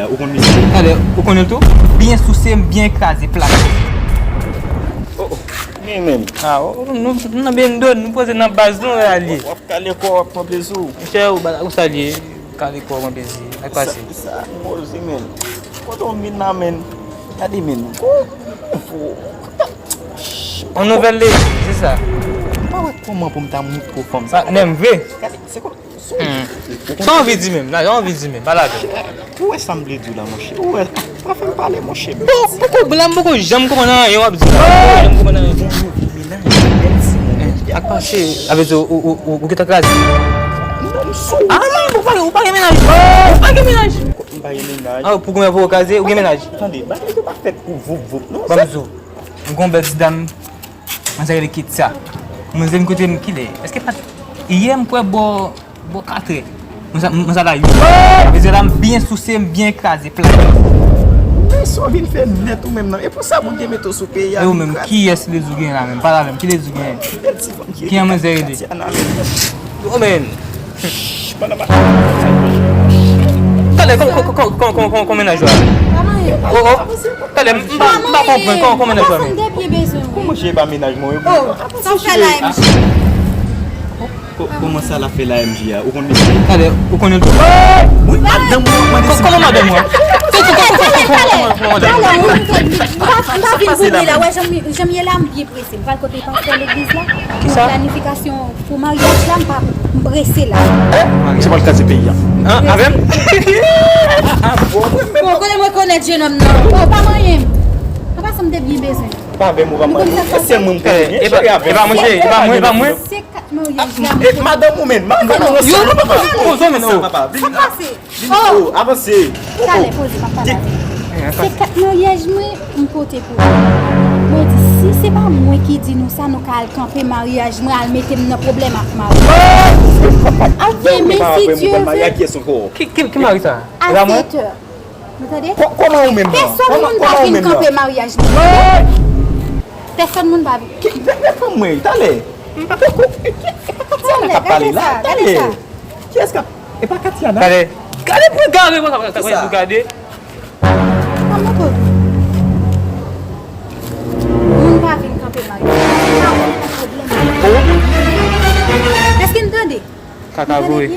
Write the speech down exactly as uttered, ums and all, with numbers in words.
Ou konn misye? Talè, ou konnen l tou? Byen souse m, byen kraze plat. Oh, oh. Men menm. Ah, oh, nou, nou nan bendo, nou poze nan baz nou, wè, alye. W ap kale kò w, w ap pran plezi w. Monchè, ou ba, ou salye, kale kò w, pran plezi. Sa k pase? Sa, sa, mwen, men. Kote w vin la, men? Gade, men. Kou, kou. On nouvèl leson, se sa. M pa wè kòman pou m ta montre w fanm sa. Ah, menm vre. Gade, se kwa? Hmm. Sa w anvi di menm? Sa w anvi di menm? Pale avè m. Ou wè sa m vle di w la, monchè? Ou wè? Pa fè m pale, monchè. Bon, poko blan, m poko janm konprann anyen w ap di la. M poko janm konprann anyen. Sa k pase? Sa vle di ou, ou, ou, ou gentan kraze? Non, m sou. Ah non, ou pa, ou pa gen mennaj. Ou pa gen mennaj. M pa gen mennaj. Ah, pou kounya pou w kraze, ou gen mennaj? Tande, bagay yo pa fèt pou voup voup, non. Ban m di w, m gon bèl ti dam, manzè rele Ketya. Manzè vin kote m kilè? Èske pa t yè m kwè bò, bò katrè? Manzè, manzè la, wi. Manzè la, m byen souse, m byen kraze plat. Men sa w vin fè nèt ou menm nan. E pou sa Bondye mete w sou peyi a. E ou menm, kiyès lezi w gen la menm? Pale avè m, ki lezi w gen? Bèl ti fanm ki rele Katyana menm. Ki an manzè rele? Oh, men. Talè, kòman, kòman, kòman, kòman, kòman, kòman mennaj ou a? Oh, oh. Talè, m pa, m pa konprann kòman, kòman mennaj ou a, men. Kòman cheri pa mennaj mwen, wi? Oh, sa fè la, M J. Ko-, kòman sa la fè la, M J a? Ou konn misye? Talè, ou konnen l tou? Wi, madanm mwen, mwen. Kòman madanm mwen? Talè, talè, talè. Talè, m pa, m pa vin pou la. Wè, jan m, jan m ye la, m byen prese. M pral kote pastè legliz la. Kisa? Pou planifikasyon pou maryaj la, m pa, m prese la. Misye pral kraze peyi a. An, avè m? Bon, kote m rekonèt jenòm nan? Oh, pa manyen m. Apa sa m te byen bezwen. Pa avè m, ou pa manyen. E sèl mwen m konnen. E pa, e pa mwen, e pa mwen, e pa mwen. Se kat maryaj la. E madanm ou menm, madanm ou menm. Yo, nou pa poze men, oh. Sa pase? Vin, oh, avanse. Talè, poze, m ap pale avè w. Se kat maryaj mwen, m pote pou li. Mwen di, si se pa mwen ki di nou sa, nou ka al kanpe maryaj mwen, al mete m nan pwoblèm ak mari. Ak demen, si Dye vle. Ki, ki, ki mari sa? A sèt è. Nou tande? Kòman ou menm nan? Pèsòn moun pa vin kanpe maryaj mwen. Pèsòn moun pa vin. Ki, ki, ki fanm mwen, talè. M pa poko. Talè, gade sa, gade sa. Kiyès k ap E pa Katyana. Gade. Gade pou gade, mwen sa pou gade. Kisa? Kòman pou moun pa vin kanpe maryaj? Sa yon pwoblèm. Èske n tande? Kaka voye.